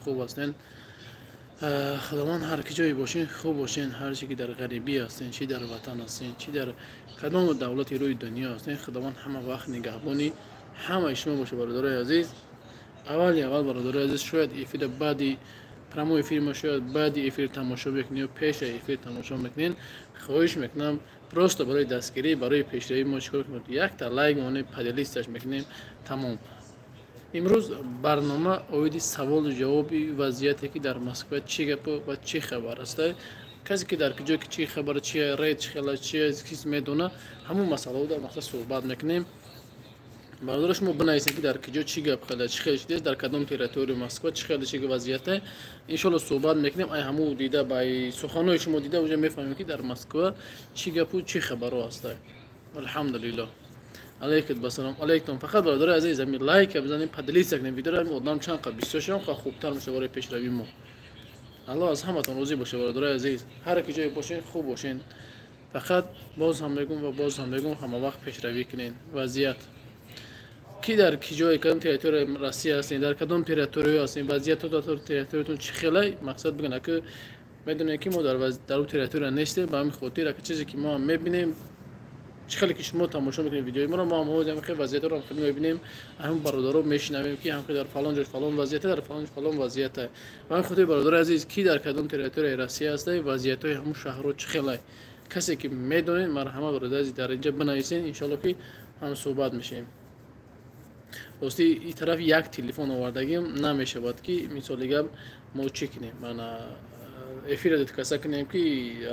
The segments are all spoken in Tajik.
Хуб ҳастен. Худованд ҳар ки ҷое бошен, хуб бошен, ҳар чи ки дар ғарибӣ ҳастен, чи дар ватан ҳастен, чи дар кадом давлати рӯи дунё ҳастен, Худованд ҳама вақт нигаҳбони ҳамаи шумо боша, бародарои азиз. Аввали аввал, бародарои азиз, шояд эфира баъди прямой эфири мо, шояд баъди эфир тамошо мекунед ё пеша эфир тамошо мекунед, хоҳиш мекунам, просто барои дастгирӣ, барои пешравии мо чикор кунед? Якта лайк монед, поделиться мекунем, тамом. Имрӯз барнома оиди саволу ҷавоби вазъияте ки дар Москва чӣ гапу ва чӣ хабар аст. Касе ки дар куҷо ки чӣ хабар, чи рейд, чӣ хела, чи кис медона, ҳамун масъалао дар мақсад суҳбат мекунем. Бародаро, шумо бинависед, ки дар куҷо чӣ гап хела, чӣ хел шудааст, дар кадом территорияи Москва чӣ хел чӣ вазъияте. Иншоалло, суҳбат мекунем. Ай ҳамун дида, ба суханҳои шумо дида, уже мефаҳмем, ки дар Москва чӣ гапу чӣ хабаро аст. Алҳамдулиллоҳ. Алейкум басалом, алейкум. Фақат, бародари азиз, ами лайка бизанем, поделиться кунем видеоро, ами одам чанд қад бисёр шавам, ха хубтар меша барои пешравии мо. Аллоҳ аз ҳаматон розӣ боша, бародари азиз. Ҳар ки ҷое бошен, хуб бошен. Фақат боз ҳам мегӯм ва боз ҳам мегӯм, ҳама вақт пешравӣ кунен. Вазъият ки дар ки ҷое, кадом территорияи Россия ҳастем, дар кадом территория ҳастем, вазъияту дар территориятон чӣ хелай, мақсад бигӯн. Ака, медонем, ки мо дар ӯ территория нестем, ба ҳамин хотир, ака, чизе ки мо ҳам мебинем, чӣ хеле ки шумо тамошо мекунед видеои моро, мо ҳам ҳозир ҳам вазъиятро ҳам хеле мебинем, ҳамин бародаро мешинавем, ки ҳам дар фалон ҷой фалон вазъията, дар фалон ҷой фалон вазъията. Ба ҳамин хотир, бародари азиз, ки дар кадом территорияи Россия ҳастай, вазъиятҳои ҳамун шаҳрҳо чӣ хелай, касе ки медонед, марҳамат, бародари азиз, дар инҷа бинависед, иншоалло, ки ҳам суҳбат мешавем. Рости, ин тараф як телефон овардагим, намешавад, ки мисоли гап мо чӣ кунем, мана эфира каса кунем, ки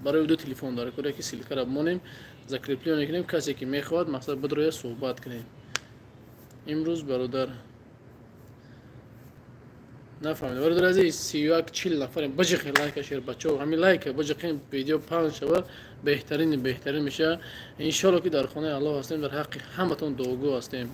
барои ду телефон дора кора, ки ссылка ра бимонем, закреплён мекунем, касе ки мехоҳад, мақсад бидроя, суҳбат кунем. Имрӯз, бародар, нафаҳмидам, бародар азиз, 31, 40 нафарем, биҷиқен лайка, шер бачаҳо, ҳамин лайка биҷиқен, видео паҳн шава, беҳтарини беҳтарин мешава. Иншоалло, ки дар хонаи Аллоҳ ҳастем, дар ҳаққи ҳаматон дуогӯ ҳастем.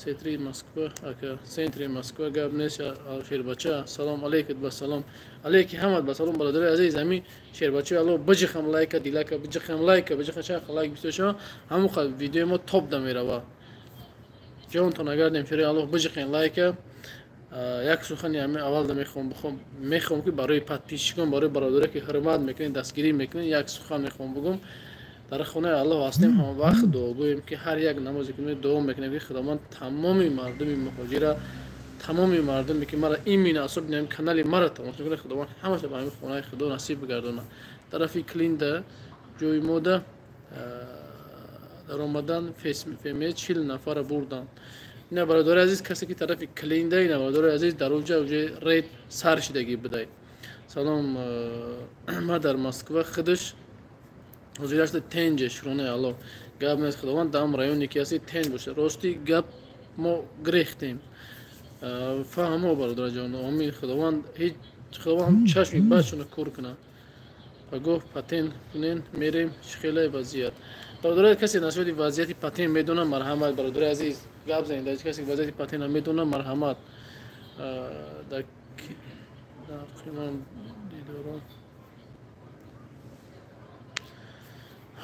Центри Москва, ака, центри Москва гап нест. Шербача, салом алейкум, ба салом алейки ҳамат, ба салом, бародари азиз. Ҳамин шербачаи Аллоҳ, биҷиқам лайка, дилака биҷиқам, лайка биҷиқам, чанд лайк бисёр шава, ҳамон қад видеои мо топ да мерава. Ҷонтон агардем, шери Аллоҳ, биҷиқен лайка. Як сухани ҳамин аввал да мехоҳам, ки барои подписчикон, барои бародаре ки ҳурмат мекунед, дастгирӣ мекунед, як сухан мехоҳам бигӯм. Дар хонаи Аллоҳ ҳастем, ҳама вақт дуогӯем, ки ҳар як намозе ки дуо мекунем, ки Худованд тамоми мардуми муҳоҷира, тамоми мардуме ки мара именно особенно канали мара тамошо мекунад, Худованд ҳамаша ба ҳамин хонаи Худо насиб бигардонад. Тарафи Клинда ҷои мода даромадан феме 40 нафара бурданд. Ина, бародари азиз, касе ки тарафи Клинда, ина, бародари азиз, дар уҷа уже рейд сар шидагӣ будай. Салом, ма дар Москва худаш ҳозирашта тенҷе, шукронаи Аллоҳ, гап нест. Худованд дар районе ки ҳасти, тенҷ боша. Рости гап, мо гирехтем, фаҳмо, бародарҷон, омин. Худованд ҳеҷ, Худованд чашми бадшона кур кунад. Пагоҳ патент кунен, мерем. Чӣ хеле вазъият, бародари? Касе насиҳати вазъияти патент медонад, марҳамат, бародари азиз, гап занед. Касе вазъияти патент медонад, марҳамат. Дар дидорон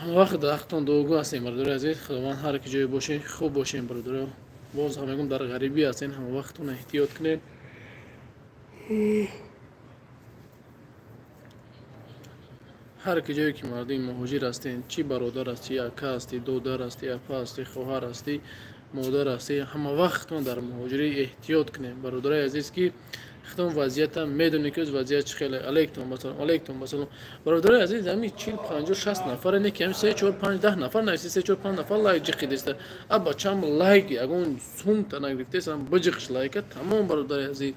ҳамавақт дар ҳақтон дуогӯ ҳастем, бародари азиз. Худованд ҳар ки ҷое бошед, хуб бошем. Бародаро, боз ҳам мегӯм, дар ғарибӣ ҳастен, ҳама вақтона эҳтиёт кунед. Ҳар ки ҷое ки мардуми муҳоҷир ҳастен, чӣ бародар ҳастӣ, ака ҳастӣ, додар ҳастӣ, апа ҳастӣ, хоҳар ҳастӣ, модар ҳастӣ, ҳама вақтон дар муҳоҷирӣ эҳтиёт кунем, бародарои азиз, ки худон вазъията медонед, ки вазъият чӣ хеле. Алейкум басалом, алейкум басалом, бародарои азиз. Ҳами 40, 50, 60 нафаре не, ки ҳами се, чор, панҷ, 10 нафар нависи, се, чор, панҷ нафар лайк ҷиқидеста. А бачам лайк ягон сумта нагирифтест, биҷиқш лайка, тамом. Бародари азиз,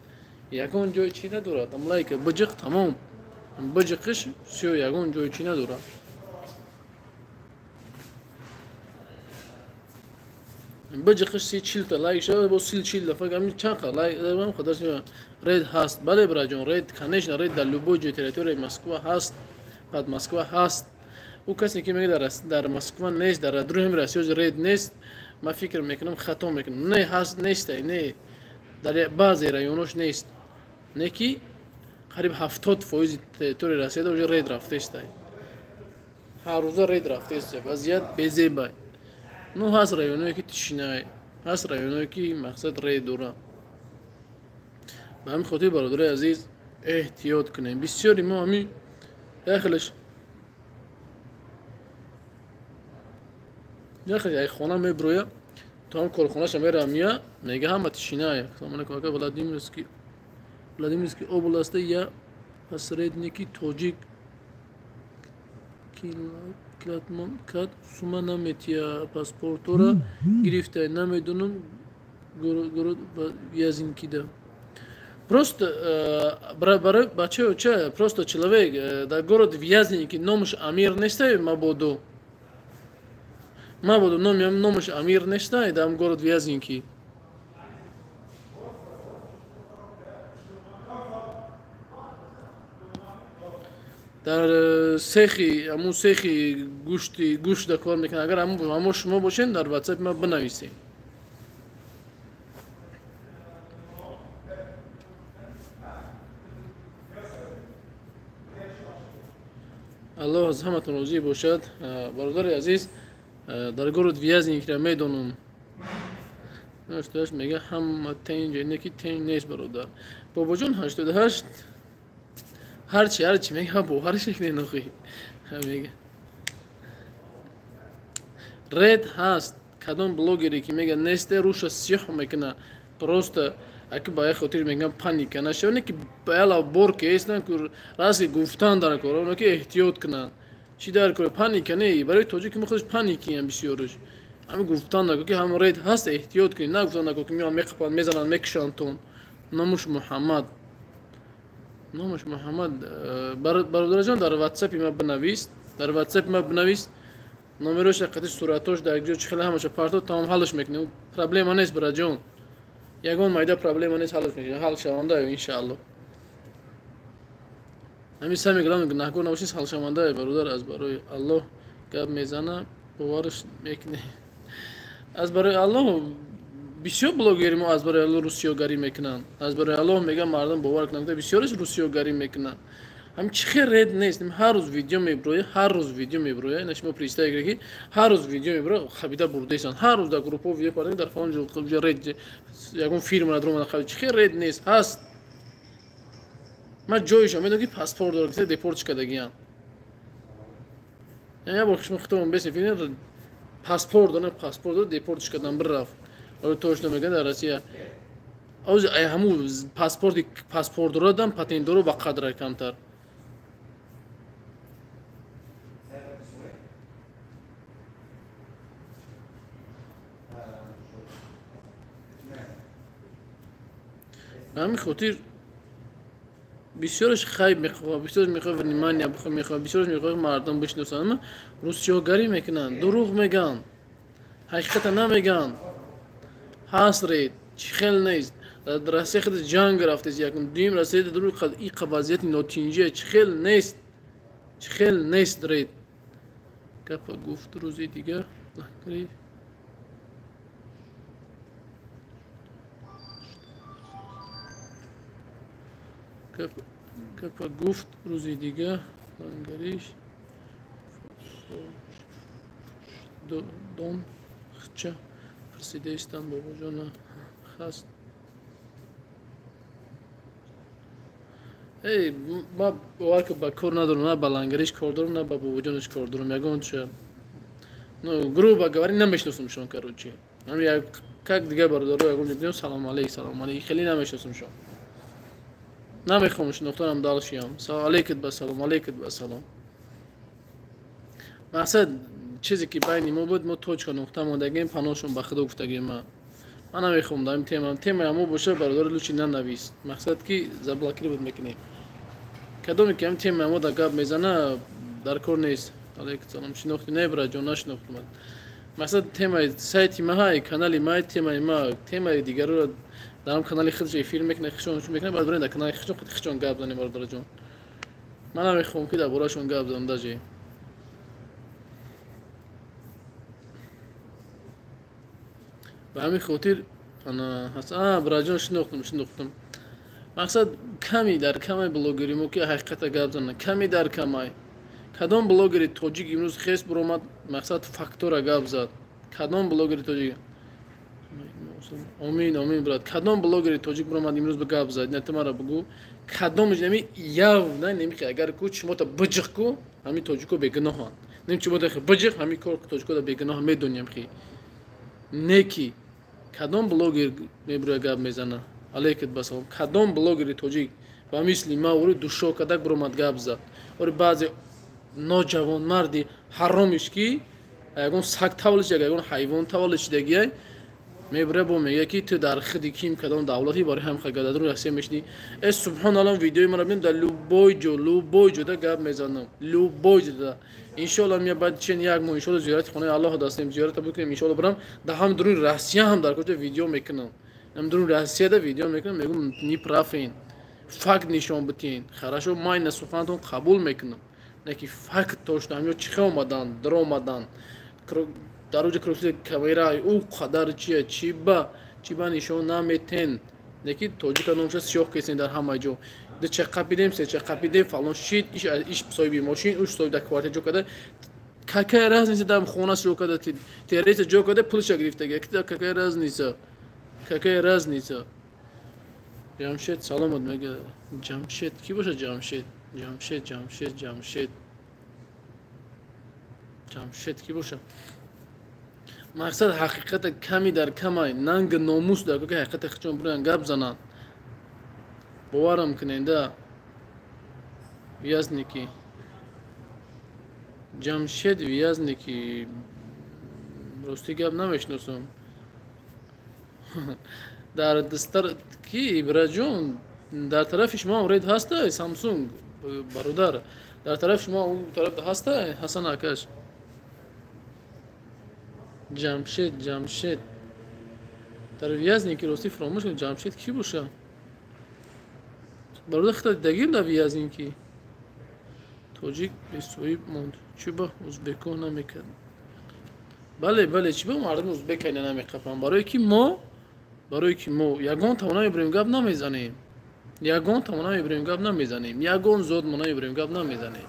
ягон ҷой чӣ надорад, лайка биҷиқ, тамом, биҷиқиш, всё, ягон ҷой чӣ надорад. Биҷиқиш, 30, 40-та лайк шава, бо 30, 40 дафъа ами чанд қа лайк худаш. Рейд ҳаст, бале, браҷон, рейд, конечно, рейд дар любой ҷои территорияи Москва ҳаст, баъд Москва ҳаст. Ӯ касе ки мегӯяд, дар Москва нест, дар дуруҳи Россия рейд нест, ман фикр мекунам, хато мекунам. Не, ҳаст, нестай, не, дар баъзе районош нест, не ки қариб 70% территорияи Россияда уже рейд рафтестай, ҳаррӯза рейд рафтеста. Вазъият безебай. Ну, ҳаст районое, ки тишинай, ҳаст районое, ки мақсад рейд дорад. Ба ҳамин хотир, бародарои азиз, эҳтиёт кунем. Бисёри мо ҳамин яхелаш яхел хона меброя, то ҳам корхонаша мерам, мия мега ҳама тишина. Владимирский области я посредники тоҷик килатмон кад сума наметия, паспортора гирифта, намедонам город Вязинкида. Просто бачаё, просто человек дар город Вязинки номаш Амир нестай, мабодо номаш Амир нестай дар город Вязинки. Дар сехи ҳамун сехи гӯшти гӯшта кор мекунад. Агар ҳамо шумо бошед, дар WhatsApp ма бинависед. Аллоҳ аз ҳаматон розӣ бошад. Бародари азиз, дар город Вязникра медонам. 88 мега ҳама тенҷ, не ки тенҷ нест, бародар. Бобоҷон 88 ҳарчи мега, бовариш накунед нохи. Мега ред ҳаст. Кадом блогере ки мега несте, руша сиёҳ мекуна. Просто аки ба як хотир мегам паника нашава, не ки яла бор ки естан, расти гуфтан дар кор, оно ки эҳтиёт кунанд. Чӣ дар кор паника не, барои тоҷики мо худаш паникиям бисёрш. Ҳами гуфтан дар кор ки ҳам ред ҳаст, эҳтиёт кунед. На гуфтан дар кор ки меоянд, меқапанд, мезананд, мекушанд тон. Номуш Муҳаммад. Номаш Муҳаммад. Бародарҷон, дар WhatsApp ма бинавис, дар WhatsApp ма бинавис. Номерош, қати суратош дар ҷо чӣ хеле ҳамаша парто, тамом ҳалш мекунем. Проблема нест, бираҷон. Ягон майда проблема нест, ҳалш мекунем. Ҳал шаванда иншааллоҳ. Ҳамин сами главное гунаҳкор набошед, ҳал шаванда бародар. Аз барои Аллоҳ гап мезана, боварш мекунӣ. Аз барои Аллоҳ бисёр блогери мо аз барои Аллоҳ русиёгарӣ мекунанд. Аз барои Аллоҳ мегӯям мардум бовар кунанд, бисёраш русиёгарӣ мекунанд. Ҳам чӣ хел ред нест. Ҳар рӯз видео меброя, ҳар рӯз видео меброя. Ина шумо представь кунед ки ҳар рӯз видео меброя, хабида бурдаисан. Ҳар рӯз дар группҳо видео парда, дар фалон ҷо ред ягон фирма надромада хабида. Чӣ хел ред нест, ҳаст. Ман ҷоишам медонам ки паспорт дорад, ки депорт кардагиам. Як бор шумо худтон бесен фирма паспорт дорад, паспорт дорад, депорт кардан бирафт. Оё точно мегӯянд дар Россия. Оз ҳамун паспорти паспорт дорадам, патент дору ба қадра камтар. Ба ҳамин хотир бисёраш хайб мехоҳад, бисёраш мехоҳад внимание мехоҳад, бисёраш мехоҳад мардум бишносанд. Русиёгарӣ мекунанд, дурӯғ мегӯянд, ҳақиқата намегӯянд. Ҳаст ред, чӣ хел нест. Дар Россия хеле ҷанг рафтест, якум дуюм Россия дар иқа вазъияти нотинҷия, чӣ хел нест, чӣ хел нест ред. Гапа гуфт рӯзи дигар гапа гуфт рӯзи дигар лангариш дон хча пурсидаистанд бобоҷона хаст. Эй, ма бовар ки ба кор надорам, на ба лангариш кор дорам, на ба бобоҷонаш кор дорам. Ягон ча, ну, грубо говоря, намешиносамшон, короче. Как дигар бародаро ягон ҷо салом алейк, салом алейк, хеле намешиносамшон. Намехоҳам шинохтанам далшиям. Салом алейкат ба салом, алейкат ба салом. Мақсад чизе ки байни мо буд, мо точка нуқта мондагем, паноҳшон ба худо гуфтагем. Ман намехоҳам дар ин тема, темаи мо боша, бародари лучи нанавис. Мақсад ки заблокировать мекунем. Кадоме ки ҳам темаи мо дар гап мезана, дар кор нест. Алейкум салом. Шинохти не, браҷон, нашинохтам. Мақсад темаи сайти ма ҳай, канали ма, темаи ма, темаи дигароро дар ҳам канали худаш эфир мекунад, худшон чун мекунад, баъд барем дар канали худшон, худшон гап занем, бародарҷон. Ман намехоҳам ки дар бораашон гап занам даже. Ба ҳамин хотир ана ҳаст. Браҷон, шинохтам. Мақсад ками дар камай блогери мо ки ҳақиқата гап занад, ками дар камай. Кадом блогери тоҷик имрӯз хес буромад, мақсад фактора гап зад. Кадом блогери тоҷик? Омин, омин, брат. Кадом блогери тоҷик биромад имрӯз ба гап зад? На, ту мара бугӯ. Кадомаш нами явна немихи агар ку чимота биҷиқ ку, ҳами тоҷико бегуноҳанд. Нем чимота биҷиқ, ҳами кор тоҷико бегуноҳ медонем хи. Неки кадом блогер мебироя гап мезана? Алейкум басалом. Кадом блогери тоҷик ба мисли ма ори душо кадак биромад гап зад? Ори баъзе ноҷавонмарди ҳаромиш ки ягон саг таваллуд шуда, ягон ҳайвон таваллуд шудагиай мебира бо мега ки ту дар хиди ким кадом давлати барои ҳам хагададру Россия мешни. Э субҳоналлоҳ, видеои маро бинем, дар любой ҷо, любой ҷода гап мезанам, любой ҷода. Иншоаллоҳ мия баъд чен як моҳ иншоаллоҳ зиёрати хонаи Аллоҳ дастем, зиёрата бикунем, иншоаллоҳ бирам дар ҳам дуруни Россия ҳам дар куҷо видео мекунам. Ҳам дуруни Россияда видео мекунам, мегӯм не правин. Факт нишон битин. Хорошо, ман ина суханатон қабул мекунам. Леки факт точно ҳамё чихе омадан, даромадан. Дар оҷа крокси камера ӯ қадар чия, чиба нишон наметен. Леки тоҷика номша сиёҳ кесен дар ҳама ҷо. Ду ча қапидем, се ча қапидем, фалон шид, иш соҳиби мошин, уш соҳиби дар квартира ҷо карда. Какая разница, дар хона ҷо карда, тереза ҷо карда, пулша гирифтага. Какая разница? Какая разница? Ҷамшед саломат мега. Ҷамшед ки боша Ҷамшед? Ҷамшед, Ҷамшед, Ҷамшед. Ҷамшед ки боша? Мақсад ҳақиқата ками дар камай, нанг номус дар ки ҳақиқата хичон буроян гап зананд. Боварам куненда. Вязники. Ҷамшед Вязники. Рости гап намешиносам. Дар дастар ки Ибраҷон, дар тарафи шумо ред ҳаста Самсунг бародар. Дар тарафи шумо он тараф ҳаста Ҳасан акаш. Ҷамшед, Ҷамшед. Дар Вязники рости фаромӯш кардам Ҷамшед ки боша? Бародар хита дагим дар Вязники. Тоҷик бесоҳиб монд. Чӣ ба узбекҳо намекард? Бале, бале, чӣ ба мардуми узбек айна намеқапанд? Барои ки мо ягон тамона мебурем гап намезанем. Ягон тамона мебурем гап намезанем. Ягон зод мо намебурем гап намезанем.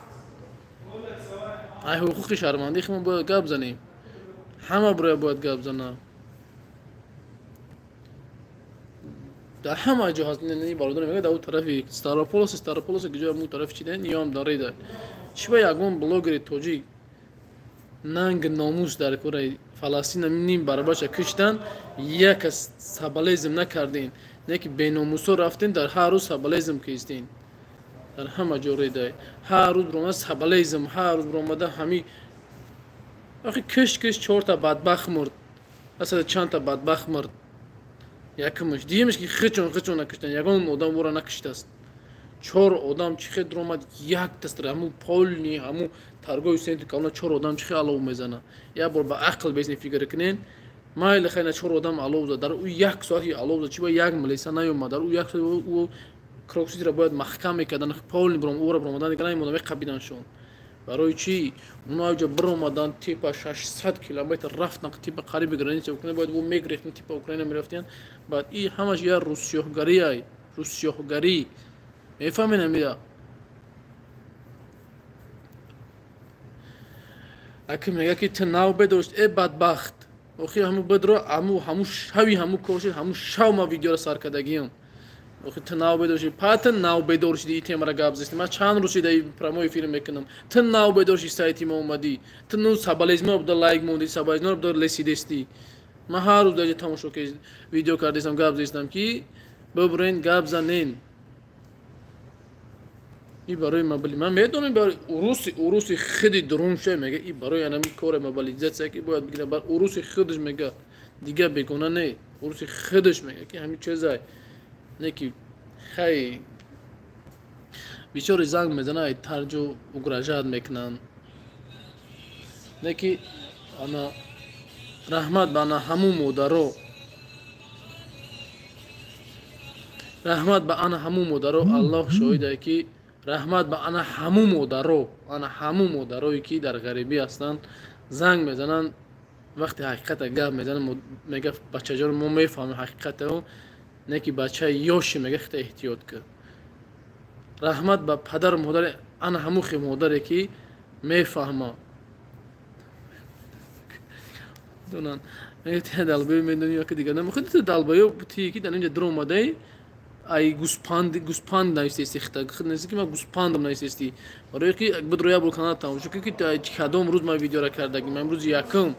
Ай ҳуқуқи шаҳрвандии мо бояд гап занем. Ҳама буроя бояд гап зана. Дар ҳама ҷо ҳаст. Не, бародар мегӯяд дар он тарафи Старополос, Старополос ки ҷоя му тарафи чи ден, ём дар реда. Чӣ ба ягон блогери тоҷик нанг номус дар кораи Фаластина ним баробарша киштан, як аз соболезм накарден. Не ки беномусо рафтен дар ҳар рӯз соболезм кистен. Дар ҳама ҷо редай. Ҳар рӯз биромада соболезм, ҳар рӯз биромада ҳами охи киш чорта бадбахт мурд. Асада чандта бадбахт мурд. Якумаш, дуюмаш ки хичон накиштан, ягон одам ӯро накиштааст. Чор одам чихе дуромад, як дастра ҳамун полни, ҳамун торговый центр калона чор одам чихе алов мезана. Як бор ба ақл безни фикр кунен, майли хайна чор одам алов зад, дар ӯ як соати алов зад, чи ба як милиса наёмад, дар ӯ як соат ӯ Крокуситиро бояд маҳкам мекардан, полни биром ӯро биромадан, дигар намемонда, меқабиданшон. Барои чӣ? Оно аҷа биромадан типа 600 километр рафтан типа қариби граница Украина, бояд ӯ мегирифтан типа Украина мерафтиян. Баъд и ҳамаш я русиёҳгарӣ ай, русиёҳгарӣ. Мефаҳмед амира? Аки мега ки ту нав бедошт, э бадбахт. Охи ҳаму бедро, ҳаму шави ҳаму кор шуд, ҳаму шав ма видеоро сар кардагиам. Охи ту нав бедор шудӣ, па ту нав бедор шудӣ, и темаро гап застӣ. Ман чанд рӯз шуда прямой эфир мекунам. Ту нав бедор шудӣ, сайти мо омадӣ. Ту ну соболезно буда лайк мондӣ, соболезно буда лесидестӣ. Ман ҳар рӯз даҷа тамошо ки видео кардестам, гап застам ки бибурен гап занен. И барои мобили ман медонам барои уруси худи дурунша мега, и барои анами кори мобилизатсия ки бояд бигира, бар уруси худаш мега, дигар бегона не, уруси худаш мега ки ҳамин чизай. Не ки хай бисёре занг мезанад, ай тарҷу угрожать мекунанд. Не ки ана раҳмат ба ана ҳамун модаро, раҳмат ба ана ҳамун модаро, Аллоҳ шоҳиде ки раҳмат ба ана ҳамун модаро, ана ҳамун модарое ки дар ғарибӣ ҳастанд, занг мезананд, вақте ҳақиқата гап мезананд, мега бачаҷон мо мефаҳмем ҳақиқатао, не ки бачаи ёши мега хита эҳтиёт кун. Раҳмат ба падару модари ана ҳамун хе модаре ки мефаҳма. Донанд. Долбоёб медони яки дигар намехоҳӣ, ту долбоёб тие ки дар инҷа дур омадаи, ай гуспанд гуспанд навистести, хита ки ман гуспандам навистести, барое ки бидро як бор канал тамошо ки кадом рӯз ман видеора кардагим. Ман рӯзи якум.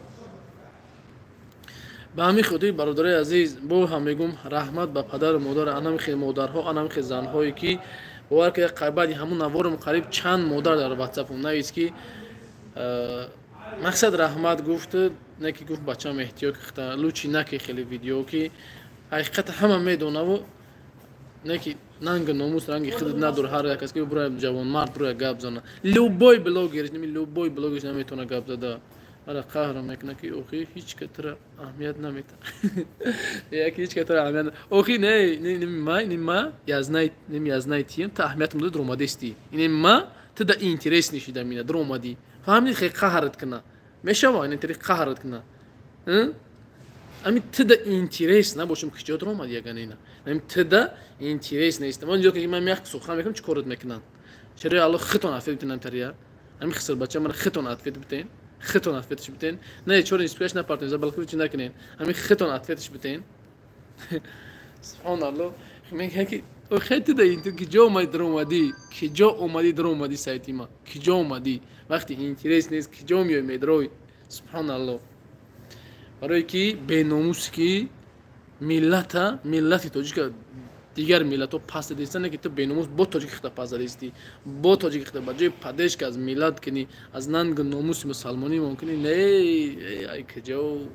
Ба ҳамин хотир, бародарои азиз, бо ҳам мегӯм, раҳмат ба падару модар, анами хел модарҳо, анами хел занҳое ки бовар ки баъди ҳамун наворам қариб чанд модар дар ватсапам навист, ки мақсад раҳмат гуфт, не ки гуфт: «Бачам, эҳтиёт, лучше наки хеле видео, ки ҳақиқата ҳама медонаву не ки нангу номус ранги худат надор. Ҳар як кас ки бура ҷавонмард бура гап зана, любой блогер, любой блогер наметавона гап зада. Ара қаҳрам мекунад, ки охи ҳеҷ катра аҳамият намета, яки ҳеҷ катра аҳамият охи не ма не ма я знаю, не я знаю, тием та аҳамиятам дода дуромадести, ине ма ту да интерес нишида мина дуромадӣ, фаҳмидӣ? Хе қаҳрат куна мешава, ин тариқ қаҳрат куна. Ами ту да интерес набошам, киҷо дуромадӣ? Ягана ина ами ту да интерес нест. Ман ҷо ки ман як сухан мекунам, чӣ корат мекунанд? Чаро Алло хитон ответ битенам тария ами хиср бача мара хитон ответ битен, хитон ответш битен. Не, чора испияш напартен, заблокировать накунен, ами хитон ответш битен. Субҳоналло, мегӯяд ки охе ту да ин киҷо омадӣ дуромадӣ, киҷо омадӣ дуромадӣ сайти ма, киҷо омадӣ? Вақти интерес нест, киҷо меои медрой? Субҳоналло, барое ки беномус ки миллата, миллати тоҷика дигар миллатҳо пас дадистане, ки ту беномус бо тоҷики хита пас дадистӣ, бо тоҷики хита ба ҷои поддержка аз миллат кунӣ, аз нангу номуси мусалмонӣ мумкини не. Ай киҷо?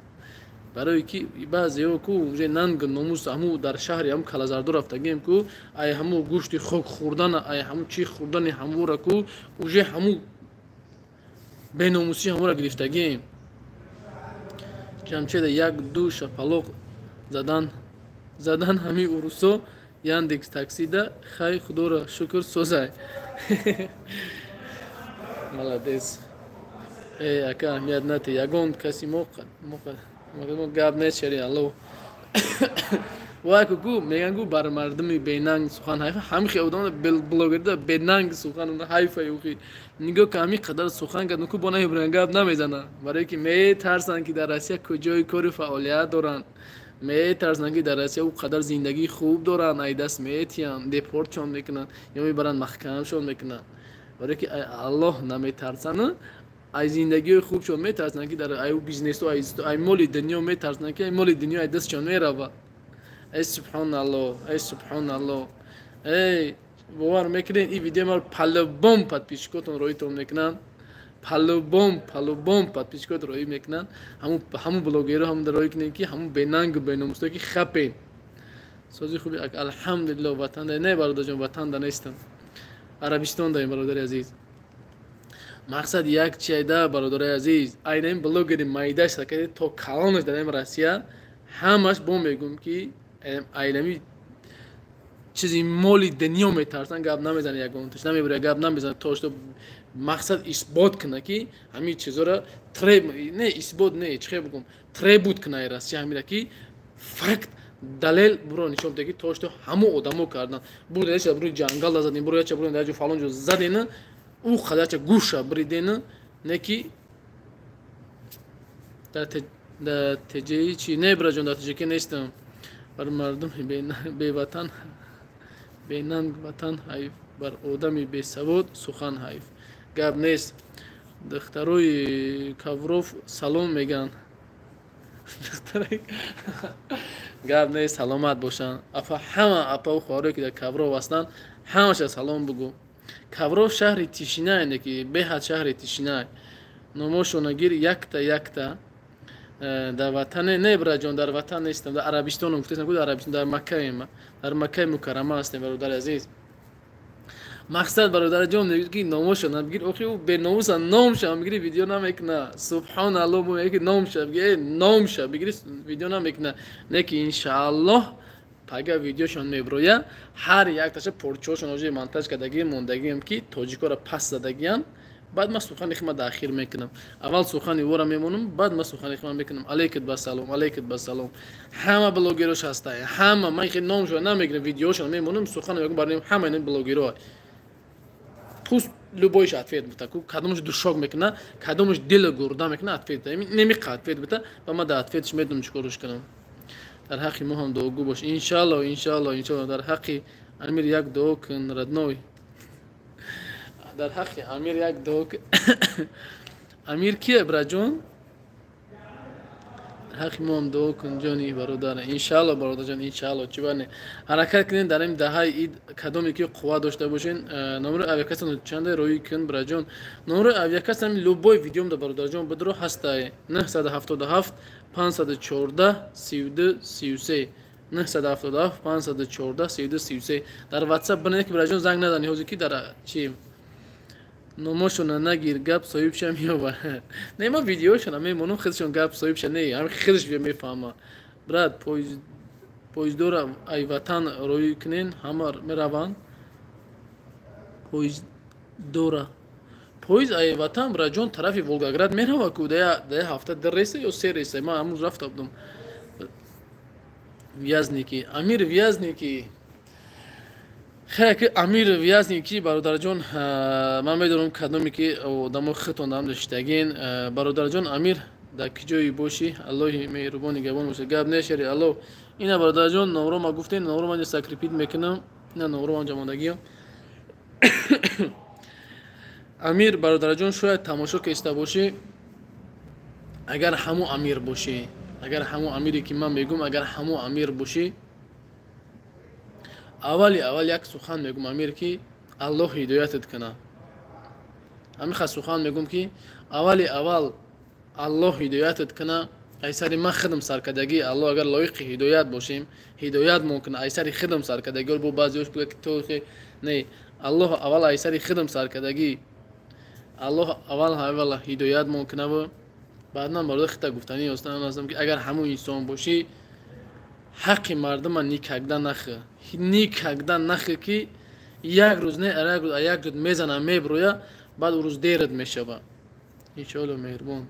Барое ки баъзеҳо ку уже нангу номус ҳаму дар шаҳри ҳаму Калазардо рафтагием ку, ай ҳаму гӯшти хок хӯрдана, ай ҳаму чӣ хӯрдани ҳамура ку, уже ҳаму беномусӣ ҳамура гирифтагием. Ҷамшеда як ду шапалоқ задан задан ҳамин урусо Яндекс Таксида. Хай, худоро шукр, созай, молодец. Э, ака, аҳамият нате ягон каси, мо гап нест, шари Алло вай ку меган гу бар мардуми бенанг сухан ҳайфа. Ҳамин хел одам блогерда бенанг сухан ҳайфа. Юхи нигоҳ ка, ҳамин қадар сухан кард ку, бо наибран гап намезана, барое ки метарсанд, ки дар Россия куҷои кори фаъолият доранд, метарсанд, ки дар Россия ӯ қадар зиндагии хуб доранд, ай даст метиҳанд, депортшон мекунанд ё мебаранд, маҳкамшон мекунанд, барое ки Аллоҳ наметарсанд, ай зиндагиҳои хубшон метарсанд, ки дар ай бизнесу ай моли дунё метарсанд, ки ай моли дунё ай дастшон меравад. Эй субҳоналло, эй субҳоналло, эй бовар мекунед, ин видео маро по-любому подписчикотон роитон мекунанд, по-любому, по-любому подписчикот роӣ мекунанд. Ҳамун блогерро ҳамун роӣ кунед, ки ҳамун бенангу беномусто ки хапен. Сози хуби, алҳамдулилло. Ватанда не, бародарҷон, ватанда нестам, Арабистон даем, бародари азиз. Мақсад як чиайда, бародари азиз, айнаин блогери майдаш сакади то калонаш дар Россия ҳамаш бо мегӯм, ки айнами чизи моли дунё метарсанд, гап намезанад, ягонташ намебуря, гап намезанад, то что мақсад исбот куна, ки ҳамин чизоро не исбот не, чӣ хел бигӯм, требовать куна Россия ҳамира, ки факт, далел буро нишон биде, ки то что ҳамон одамо кардан. Бурда яча бури ҷангал задем, буро яча бури дар фалон ҷо задена, ӯ қадарча гӯша бридена, не ки дар теҷаи чи не, бираҷон, дар теҷаке нестам. Бар мардуми беватан, бенанг ватан ҳайф, бар одами бесавод сухан ҳайф. Гап нест. Духтарои Кавров салом мегӯянд. Гап нест, саломат бошанд. Апа, ҳама апаву хоҳаре, ки дар Кавров ҳастанд, ҳамаша салом бугӯ. Кавров шаҳри тишинае, не ки беҳад шаҳри тишинае. Номошона гир якта якта. Дар ватане не, бираҷон, дар ватан нестам, дар Арабистонам. Гуфтаам, дар Арабистон, дар Маккаем, дар Маккаи Мукаррама ҳастем, бародари азиз. Мақсад, бародарҷон, мегӯяд, ки номошо набигир. Охи, ӯ беномуса номша бигири, видео намекуна. Субҳоналло, мегӯяд, ки номша бигир, номша бигири, видео намекуна. Не ки иншааллоҳ пага видеошон меброя, ҳар якташа порчаҳошон оҷои монтаж кардагӣ мондагиам, ки тоҷикоро пас задагиам. Баъд ман сухани хима дар ахир мекунам. Аввал сухани вора мемонам, баъд ман сухани хима мекунам. Алейкат ба салом, алейкат ба салом. Ҳама блогерош ҳастай, ҳама. Ман хе номшо намегирам, видеошон мемонам, сухан мегӯм барои ҳама ин блогеро. Пусть любой ш ответ бита, кадомаш душок мекуна, кадомаш дила гурда мекуна, ответ немиқа, ответ бита ба ма, да, ответ ш медонам чӣ корш кунам. Дар ҳаққи мо ҳам дуогӯ бош. Иншалло, иншалло, иншалло. Дар ҳаққи Амир як дуо кун, родной, дар ҳаққи Амир як дуо. Амир кие, браҷон? Ҳаққи мо ҳам дуо кун, ҷони бародар. Иншалло, бародарҷон, иншалло. Чӣ бане, ҳаракат кунем дар ин даҳаи ид, кадоме ки қувват дошта бошен. Номери авиакасса чанде роӣ кун, браҷон? Номери авиакасса любой видеом да, бародарҷон, бидро, ҳастай: 977 514 32 33, 977 514 32 33. Дар WhatsApp бинед, ки, браҷон, занг назани ҳозир, ки дар чи номошона нагир, гап соҳибша меёба. Не, ма видеошона мемонам, худшон гап соҳибша не, ҳами худш мефаҳма. Брат, поездора ай ватан роӣ кунен, ҳама мераванд. Поездора, поезд ай ватан, браҷон, тарафи Волгоград мерава ку, да я ҳафта ду рейса ё се рейса. Ман ҳамрӯз рафта будам. Вязники, Амир Вязники. Хе, ки Амир Вязники, бародарҷон, ман медонам, кадоме ки одамо хитон дам доштагин. Бародарҷон Амир, дар ки ҷое бошӣ, Аллоҳи меҳрубони габон боша. Гап нешари, алло. Ина, бародарҷон, номро ма гуфтем, номро ман закрепить мекунам. Ина номро ман ҷамондагиам. Амир, бародарҷон, шояд тамошо кеста бошӣ. Агар ҳамо Амир бошӣ, агар ҳамо Амире ки ман мегӯм, агар ҳамо Амир бошӣ, аввали аввал як сухан мегӯм, Амир, ки Аллоҳ ҳидоятат куна. Ҳамиха сухан мегӯм, ки аввали аввал Аллоҳ ҳидоятат куна. Айсари ман худам саркардагӣ, Аллоҳ, агар лоиқи ҳидоят бошем, ҳидоятмон куна. Айсари худам саркардагӣ, бо баъзеош буга, ки то не, Аллоҳ аввал айсари худам саркардагӣ, Аллоҳ аввал ҳидоятмон кунаву баъдан барои хита гуфтанӣ ҳастам, ки агар ҳамун инсон бошӣ, ҳаққи мардума никогда нахӯ, никогда нахӯ, ки як рӯз не, як рӯз як рӯз мезана, меброя, баъд ӯ рӯз дерат мешава. Иншоалло, меҳрубон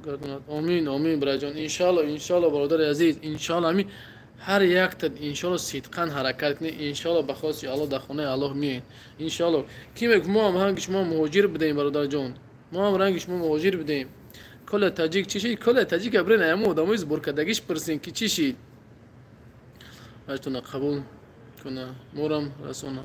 гардонад. Омин, омин, бираҷон, иншоалло, иншоалло, бародари азиз, иншоалло. Ҳамин ҳар якта, иншоалло, сидқан ҳаракат кунед, иншоалло, ба хости Аллоҳ дар хонаи Аллоҳ меоед, иншоалло. Ки мегуфт? Мо ҳам ранги шумо муҳоҷир будем, бародарҷон, мо ҳам ранги шумо муҳоҷир будем. Коля таҷик чӣ шид? Коля таҷик абрен, аямо одамои сборкардагиш пурсен, ки чӣ шид. Аҷтона қабул куна, морам расона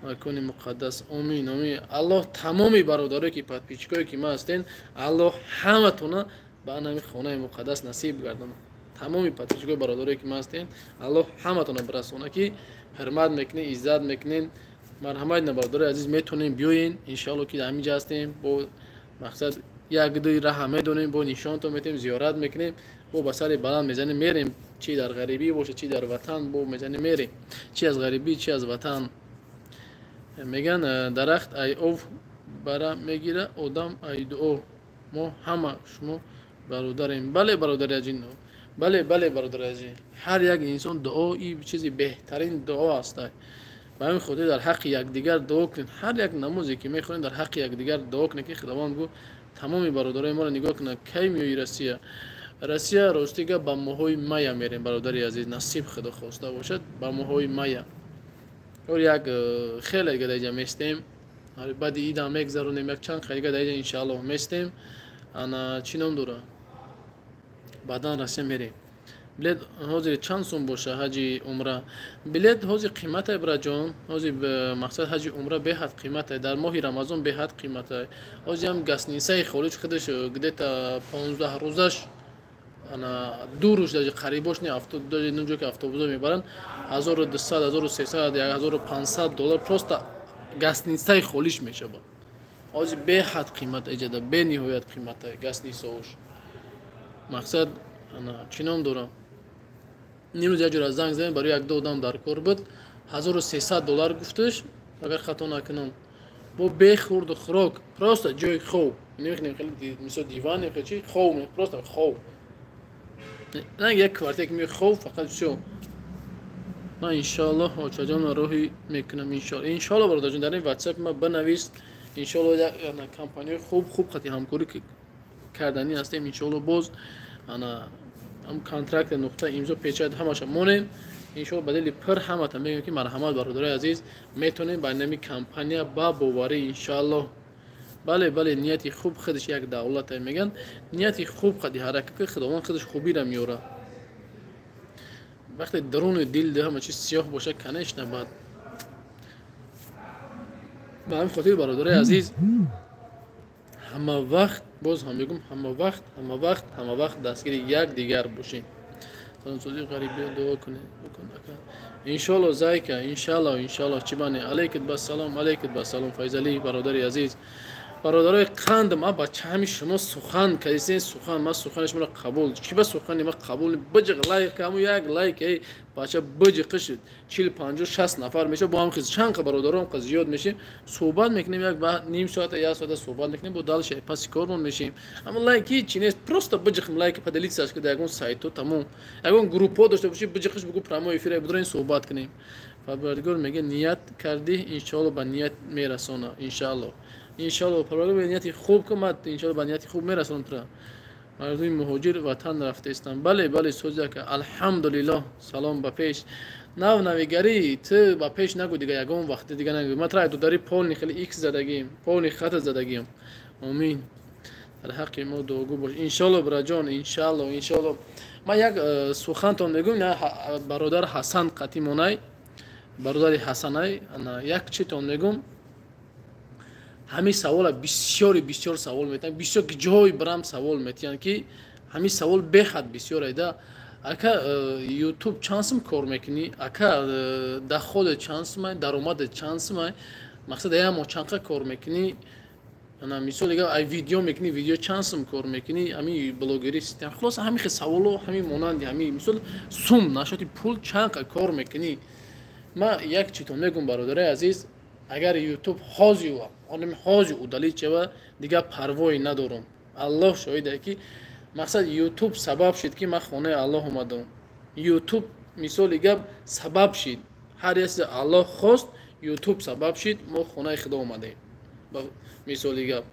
макони муқаддас. Омин, омин. Аллоҳ тамоми бародарое ки подписчик ое ки ма ҳастен, Аллоҳ ҳаматона ба анами хонаи муқаддас насиб гардона. Тамоми подписчик ои бародарое ки ма ҳастен, Аллоҳ ҳаматона бирасона, ки ҳурмат мекунен, иззат мекунен. Марҳамат на, бародарои азиз, метонем биёен, иншоалло, ки дар ҳамин ҷа ҳастем. Бо мақсад як дуи раҳа медонем, бо нишонтон метем, зиёрат мекунем, бо ба сари баланд мезанем, мерем. Чи дар ғарибӣ боша, чи дар ватан, бо мезанем, мерем, чи аз ғарибӣ, чи аз ватан. Меган, дарахт ай ов бара мегира, одам ай дуо. Мо ҳама шумо бародарем. Бале, бародари азиз, бале, бале, бародари азиз, ҳар як инсон дуо и чизи беҳтарин дуо аст. Ба ҳамин хотир дар ҳаққи якдигар дуо кунед. Ҳар як намозе ки мехонед, дар ҳаққи якдигар дуо кунед, ки Худованд гӯ тамоми бародарои моро нигоҳ кунад. Кай меои Россия? Россия, рости гап, ба моҳои мая мерем, бародари азиз, насиб Худо хоста бошад, ба моҳои мая. Як хеле дига даиҷа местем, баъди идам мегзаронем, як чанд қайга даиҷа, иншааллоҳ, местем. Ана, чӣ ном дора, баъдан Россия мерем. Билет ҳозир чанд сум боша ҳаҷи умра? Билет ҳозир қиматай, браҷон, ҳозир мақсад ҳаҷи умра беҳад қиматай, дар моҳи Рамазон беҳад қиматай. Ҳозир ҳам гостиница и хориҷ худаш где-то 15 рӯзаш, ана ду рӯз даже қарибош не, ҷо ки автобусо мебаранд, 1200, 1300, 1500 доллар просто гостиница и холиш мешавад. Ҳозир беҳад қимат эҷада, бениҳоят қиматай гостиница ош. Мақсад, ана, чӣ ном дорам, нимрӯз як ҷора занг задем, барои як ду одам дар кор буд, 1300 доллар гуфташ, агар хато накунам, бо бехӯрду хӯрок, просто ҷои хоб, мисол диван, чи хоб, просто хоб, як квартира ки хоб, фақат всё. Ман, иншоаллоҳ, очаҷон, роҳӣ мекунам, иншоалло. Иншоалло, бародарҷон, дар ин WhatsApp ма бинавис. Иншоалло, компанияи хуб хуб қати ҳамкорӣ карданӣ ҳастем, иншоалло. Боз ана ҳам контракт, нуқта, имзо, печать ҳамаша монем. Иншоалло, ба дили пир ҳамата мегӯем, ки марҳамат, бародарои азиз, метавонем ба нами компания ба боварӣ, иншоалло. Бале, бале, нияти хуб худаш як давлате мегӯянд. Нияти хуб қади ҳаракат ки, Худованд худаш хубиро меёрад. Вақте даруни дил ҳама чиз сиёҳ бошад, конечно, бад. Ба ҳамин хотир, бародарои азиз, ҳама вақт, боз ҳам мегӯм, ҳама вақт, ҳама вақт, ҳама вақт дастгири як дигар бошем. Саломсозии ғарибиё дуо кунед, бикун, ака. Иншоалло, зайка, иншоалло, иншоалло. Чӣ бане? Алейкум басалом, алейкум басалом, Файзалӣ, бародари азиз, бародарои қанд. Ма ба ҳами шумо сухан кардисен, сухан, ма сухани шуморо қабул. Чӣ ба сухани ма қабул? Биҷиқ лайк, ҳаму як лайк, эй бача, биҷиқиш, 40, 50, 60 нафар меша. Бо ҳам хиз чанд қа бародарон қа зиёд мешем, суҳбат мекунем, як ним соата, як соата суҳбат мекунем, бо дальше паси кормон мешем. Ҳамун лайк ҳичи нест, просто биҷиқм лайк, поделиться куда ягон сайту, тамом. Ягон группҳо дошта бошӣ, биҷиқиш, бугу прямой эфир будроин, суҳбат кунем. Парвардигор мега: ният кардӣ, иншоалло, ба ният мерасона, иншоалло, иншоалло. Парвардигор, нияти хуб кун, ман иншоалло ба нияти хуб мерасонам тура. Мардуми муҳоҷир ватан рафтаистанд. Бале, бале, созяка, алҳамдулиллоҳ. Салом, ба пеш, нав навигарӣ. Ту ба пеш нагӯ, дига ягон вақти дига нагӯ. Ма тра дудари полный хеле икс задагим, полный хата задагим. Омин, дар ҳаққи мо дуогӯ бош, иншоалло, бираҷон, иншоалло, иншоалло. Ман як сухантон мегӯм, бародар Ҳасан қатимонай, бародари Ҳасанай, як читон мегӯм. Ҳамин савола бисёри бисёр савол метиҳанд, бисёр ҷой бирам савол метиҳанд, ки ҳамин савол бехад бисёр айда: ака, Ютуб чанд сум кор мекунӣ, ака, доходе чанд сумай, даромаде чанд сумай, мақсад, як моҳ чандқа кор мекунӣ? Ана, мисол, ай видео мекунӣ, видео чанд сум кор мекунӣ, ҳамин блогери систем. Хулоса, ҳамин хел саволо, ҳамин монанди ҳамин, мисол, сум нашоти пул чанд кор мекунӣ. Ма як читон мегӯм, бародарои азиз: агар Ютуб ҳози онами ҳози удалить шава, дигар парвое надорам. Аллоҳ шоҳиде, ки мақсад, Ютуб сабаб шуд, ки ман хонаи Аллоҳ омадам. Ютуб, мисоли гап, сабаб шид. Ҳар ясе Аллоҳ хост, Ютуб сабаб шид, мо хонаи Худо омадем. Мисоли гап,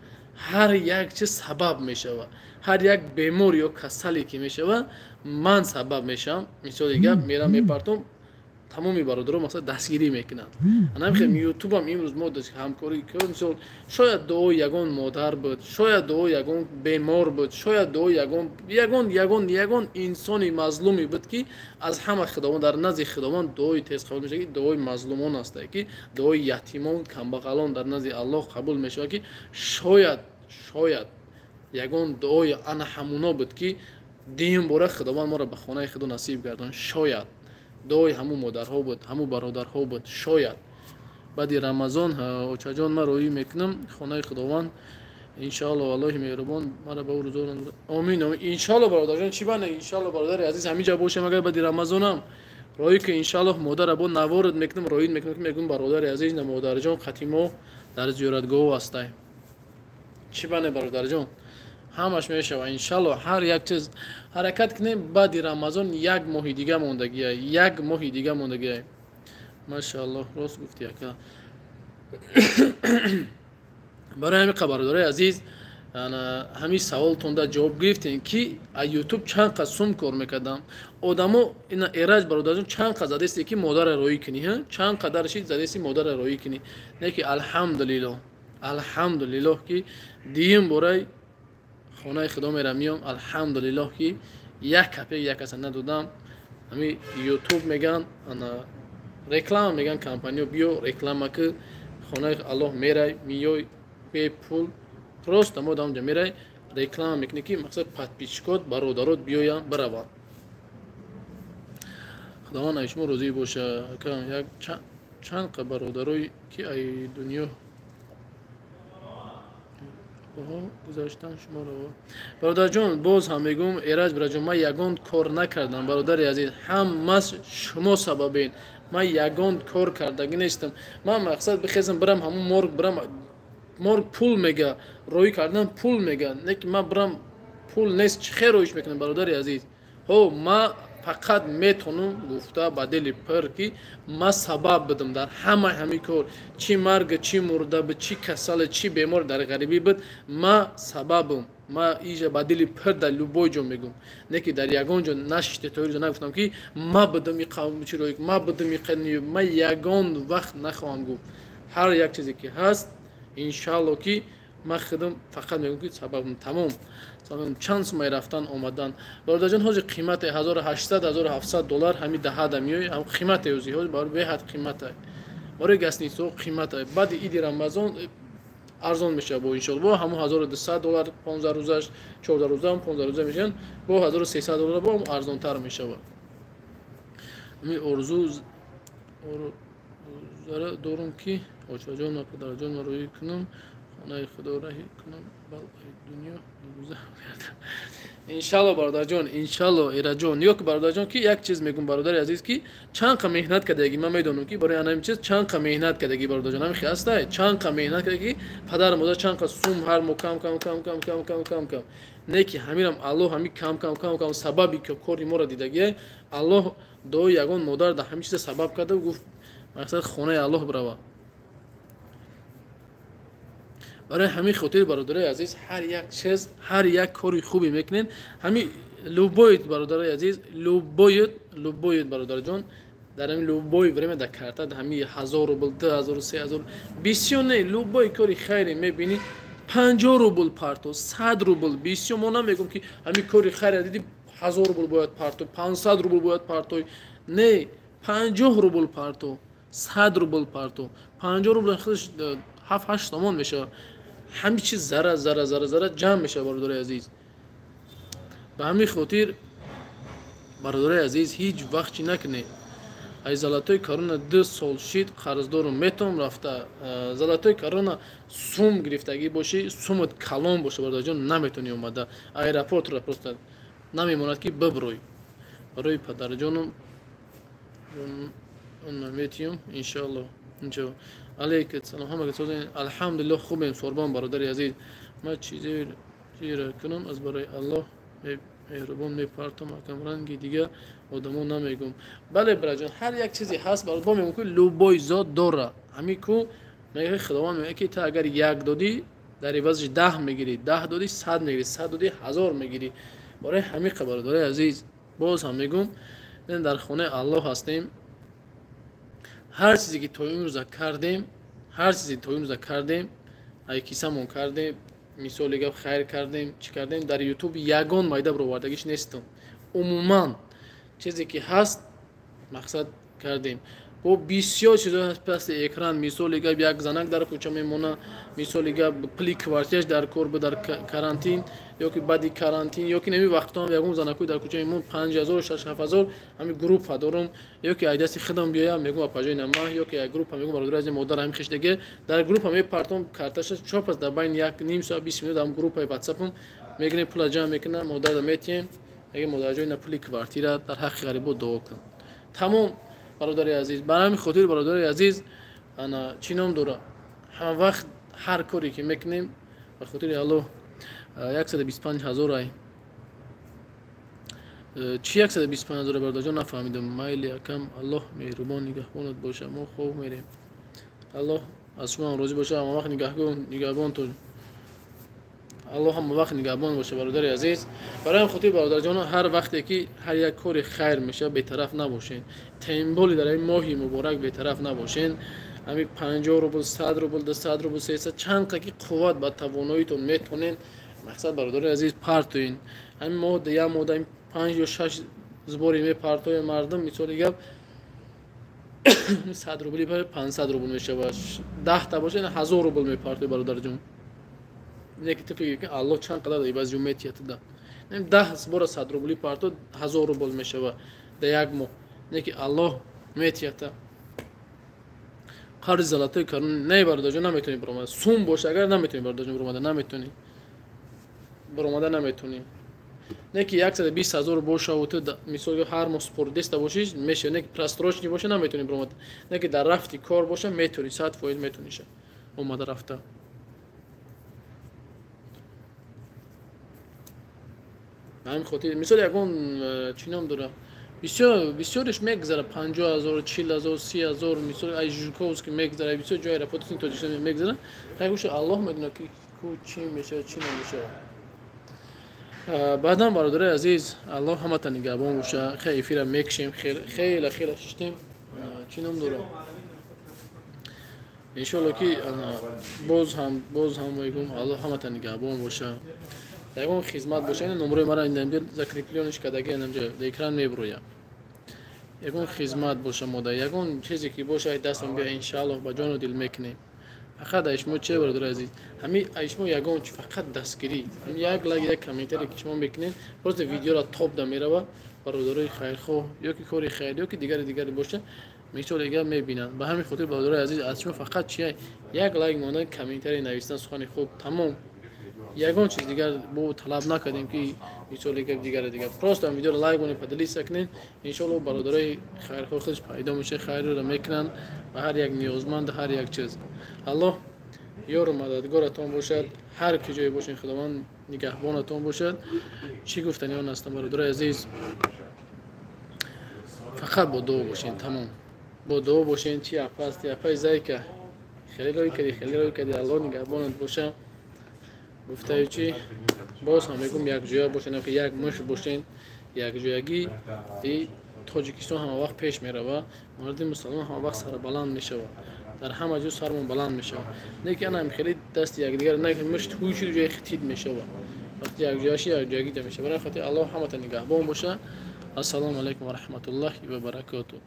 ҳар як чиз сабаб мешавад. Ҳар як бемор ё касале ки мешавад, ман сабаб мешавам. Мисоли гап, мерам, мепартом, тамоми бародаро, масалан, дастгирӣ мекунанд. Анамихел Ютубам имрӯз мо ҳамкорӣ, мисол, шояд дуои ягон модар буд, шояд дуои ягон бемор буд, шояд дуои ягон ягон инсони мазлуме буд, ки аз ҳама Худованд, дар назди Худованд дуои тез қабул мешавад, ки дуои мазлумон аста, ки дуои ятимон, камбағалон дар назди Аллоҳ қабул мешавад, ки шояд ягон дуои ана ҳамуно буд, ки дуюм бора Худованд моро ба хонаи худо насиб гардон. Шояд дуои ҳамун модарҳо буд, ҳамун бародарҳо буд, шояд. Баъди Рамазон, очаҷон, ман роҳӣ мекунам хонаи Худованд, иншоалло. Аллоҳи меҳрубон мара ба ӯ рӯзо. Омин, омин, иншоалло, бародарҷон. Чӣ бане, иншоалло, бародари азиз, ҳамин ҷа бошем. Агар баъди Рамазонам роҳӣ ки, иншоалло, модара бо наворд мекунам, роҳӣ мекунам, ки мегӯм: бародари азиз, на, модарҷон қати мо дар зиёратгоҳ ҳастай. Чӣ бане, бародарҷон, ҳамаш мешава, иншалло. Ҳар як чиз ҳаракат кунем. Баъди Рамазон як моҳи дига мондагия, як моҳи дига мондагия. Машааллоҳ, рост гуфти, ака. Барои ҳамин, бародарои азиз, ҳамин саволтонда ҷавоб гирифтем, ки а Ютуб чанд қад сум кор мекардам. Одамо ина, Эраҷ бародарҷон, чанд қад задесте, ки модара роҳӣ кунӣ, чанд қадар шид задести, модара роҳӣ кунӣ. Не ки, алҳамдулиллоҳ, алҳамдулиллоҳ, ки дуюм борай хонаи Худо мерам, миём. Алҳамдулиллоҳ, ки як капек як каса надодам. Ҳами Ютуб меган, ана реклама меган, компаниё биё, реклама ки, хонаи Аллоҳ мерай, миёй бепул. Просто мо даонҷа мерай, реклама мекунӣ, ки мақсад, подписчикот, бародарот биёянд, бираванд. Худованд ай шумо розӣ боша. Як чанд қа бародарое ки ай дунё гузаштан шуморо, бародарҷон, боз ҳам мегӯм, Эраҷ бародарҷон, ман ягон кор накардам. Бародари азиз, ҳаммас шумо сабабен. Ман ягон кор кардагӣ нестам. Ман, мақсад, бихезам, бирам ҳамун морг, бирам морг, пул мега, роҳӣ кардан пул мега. Не ки ман бирам, пул нест, чӣ хел роҳиш мекунам, бародари азиз? Ҳо, ман фақат метавонам гуфта ба дили пир, ки ман сабаб будам дар ҳамаи ҳамин кор. Чӣ марг, чӣ мурда буд, чӣ касале, чӣ бемор дар ғарибӣ буд, ман сабабам. Ма иҷа ба дили пир дар любой ҷо мегум. Не ки дар ягон ҷо нашиште то рӯза нагуфтам ки ма будам и қавм чиро, ма будам и қани, ма ягон вақт нахоҳам гуфт. Ҳар як чизе ки ҳаст, иншаалло ки ма худам фақат мегӯм ки сабаб тамом. Чанд сумай рафтан омадан. Бародарҷон, ҳозир қимате 1800 1700 доллар ҳами даҳада меои, ҳам қимате ӯзи ҳозир барои беҳад қимате. Барои гостиницаҳо қимате. Баъди иди Рамазон арзон мешавад бо иншоалло. Бо ҳамон 1200 доллар 15 рӯзаш, 14 рӯза, 15 рӯза мешаванд, бо 1300 доллар бо арзонтар мешавад. Ҳамин орзу зара дорум ки очаҷон ва падарҷон рӯй кунам, хонаи худо раҳи кунам, бал дунё рӯза. Иншалло бародарҷон, иншалло Эраҷон. Ё ки бародарҷон ки як чиз мегум бародари азиз ки чанд қа меҳнат кардагӣ, ман медонам ки барои ана ин чиз чанд қа меҳнат кардагӣ бародарҷон, ҳамин хел ҳастай, чанд қа меҳнат кардагӣ, падар модар чанд қа сум ҳар моҳ кам кам кам кам кам кам кам кам. Не ки ҳаминам Аллоҳ ҳамин кам кам кам кам сабаби кори моро дидагӣ, Аллоҳ дуои ягон модар дар ҳамин чиза сабаб карда гуфт мақсад хонаи Аллоҳ бирава. Барои ҳамин хотир бародарои азиз, ҳар як чиз, ҳар як кори хубе мекунед, ҳамин любой бародарои азиз, любой бародарҷон, дар ҳамин любой время дар карта дар ҳамин 1000 рубл, 2000, 3000, бисёр не, любой кори хайре мебинӣ, 50 рубл парто, 100 рубл, бисёр мо намегӯм ки ҳамин кори хайре дидӣ 1000 рубл бояд парто, 500 рубл бояд парто, не, 50 рубл парто, 100 рубл парто, 50 рубл худаш 7-8 сомон мешавад. Ҳамин чиз зара зара зара зара ҷамъ мешавад бародарои азиз. Ба ҳамин хотир бародарои азиз ҳеҷ вақт чӣ накунед. Ай золотой корона 2 сол шид қарздорум метавонам рафта. Золотой корона сум гирифтагӣ бошӣ, сумат калон боша бародарҷон, наметавонӣ омада. Аэропортро просто намемонад ки биброй. Барои падарҷонум метиём иншоалло. Иншоалло. Алейкум салом, ҳамага созен. Алҳамдулиллоҳ хубем сорбон бародари азиз. Ман чизеро кунам аз барои Аллоҳ меҳрубон мепартом, акам ранги дига одамо намегум. Бале бираҷон, ҳар як чизе ҳаст, бо мегум ки любой зот дора. Ҳамин ку мегӯяд Худованд мегӯяд ки ту агар як додӣ дар ивазаш 10 мегирӣ, 10 додӣ 100 мегирӣ, 100 додӣ 1000 мегирӣ. Барои ҳамин бародари азиз боз ҳам мегум, дар хонаи Аллоҳ ҳастем. Ҳар чизе ки то имрӯза кардем, ҳар чизе то имрӯза кардем, ай кисамон кардем, мисоли гап хайр кардем, чӣ кардем, дар ютуб ягон майда баровардагиш нестам. Умуман чизе ки ҳаст мақсад кардем. Бо бисёр чизо ҳаст паси экран, мисоли гап як занак дар кӯча мемона, мисоли гап пули квартираш дар кор буд дар карантин ё ки баъди карантин, ё ки нами вақтҳо ягон занакҳои дар кӯча мемон 5000, 6-7000, ҳамин группа дорум, ё ки ай дасти худам биёям мегӯм апаҷои нама, ё ки ай группа мегӯм бародари азиз модар ҳамин хиштаге дар группа мепартом карташа чоп аст дар байни як ним соат 20 минут дар группаи ватсапам мегирем пула ҷамъ мекунам, модарда метиҳем, мегӯем модарҷои на пули квартира дар ҳаққи ғарибо дуо кун. Тамом бародари азиз. Ба ҳамин хотир бародари азиз, ана чӣ ном дора, ҳама вақт ҳар коре ки мекунем ба хотири Аллоҳ. 125 000 ай чӣ 125 000 бародарҷон нафаҳмидам. Майли акам, Аллоҳ меҳрубон нигаҳбонат боша. Мо хоб мерем. Аллоҳ аз шумо ҳам розӣ боша, ҳама вақт нигаҳбонтон. Аллоҳ ҳама вақт нигаҳбон боша бародари азиз. Барои ҳамин хотир бародарҷон, ҳар вақте ки ҳар як кори хайр мешавад бетараф набошед. Темболи дар ин моҳи муборак бетараф набошед. Ҳамин 50 рубл, 100 рубл, 200 рубл, 300 чанд қа ки қувват ба тавоноитон метонед, мақсад бародари азиз партоен. Ҳамин моҳ як моҳ дар 5 ё 6 сбори мепартоем мардум, мисоли гап 100 рубли 500 рубл мешавад, 10 та бошад 1000 рубл мепартои бародарҷон. Не ки ту фикр кун Аллоҳ чанд қадар ивази метиҳад туда. 10 сбора 100 рубли парто 1000 рубл мешавад дар як моҳ. Не ки Аллоҳ метиҳад. Қарзи золотой корона не бародарҷон, наметавонӣ баромада. Сум боша агар наметавонӣ бародарҷон баромада, наметавонӣ. Баромада наметавонӣ. Не ки 120 000 боша ва ту мисол ҳар моҳ спордеста бошӣ мешавад, не ки просрочный боша наметавонӣ баромада. Не ки дар рафти кор боша метавонӣ, 100% метавонӣ омада рафта. Ба ҳамин хотир мисол ягон чӣ ном дора, бисёреш мегзара 50 000, 40 000, 30 000, мисол ай Жуковский мегзара, бисёр ҷои аэропорти Тоҷикистон мегзара. Хай гӯша Аллоҳ медонад ки ку чӣ мешавад, чӣ намешавад. Баъдан, бародарои азиз, Аллоҳ ҳамата нигаҳбон боша. Хеле эфира мекушем, хеле хеле шиштем. Чӣ ном дорам? Иншоалло, ки боз ҳам мегӯм, Аллоҳ ҳамата нигаҳбон боша. Ягон хизмат боша, ин номрои мара инамҷа закреплённый ш кардаги, инамҷа экран мебуроям. Ягон хизмат боша, мода ягон чизе ки боша, дастам бия, иншааллоҳ, ба ҷону дил мекунем. Фақат ай шумо че, бародари азиз, ҳами ай шумо ягон чи, фақат дастгирӣ, як лайк, як комментарие, ки шумо мекунед, просто видеора топ да мерава. Бародарои хайрхоҳ ё ки кори хайр, ё ки дигари дигаре боша, мисол дигар мебинанд. Ба ҳамин хотир, бародарои азиз, аз шумо фақат чия? Як лайк мондан, комментарие навистан, сухани хуб, тамом. Ягон чиз дигар бо талаб накардем, ки мисоли гап дигаре дигар. Просто видеоро лайк кунед, поделиться кунед. Иншоалло, бародарои хайрхоҳ худш пайдо мешавад, хайрро мекунанд ба ҳар як ниёзманд, ҳар як чиз. Аллоҳ ёру мададгоратон бошад. Ҳар ки ҷое бошед, Худованд нигаҳбонатон бошад. Чӣ гуфтани он ҳастам, бародарои азиз? Фақат бо дуо бошед, тамом, бо дуо бошед. Чи апа ҳасти, апаи зайка, хеле рой кардӣ, хеле рой кардӣ. Аллоҳ нигаҳбонат боша. Гуфтаю чи, боз ҳам мегӯм, якҷоя бошед, як мушт бошед. Якҷоягӣ и Тоҷикистон ҳама вақт пеш мерава, марди мусалмон ҳама вақт сарбаланд мешавад, дар ҳама ҷо сармон баланд мешавад. Не ки анам хеле дасти якдигар на мушт ҳуй ҷои хитид мешавад. Вақти якҷояши, якҷоягида мешавад. Барои хотир Аллоҳ ҳамата нигаҳбон боша. Ассалому алайкум ва раҳматуллоҳи ва баракотуҳ.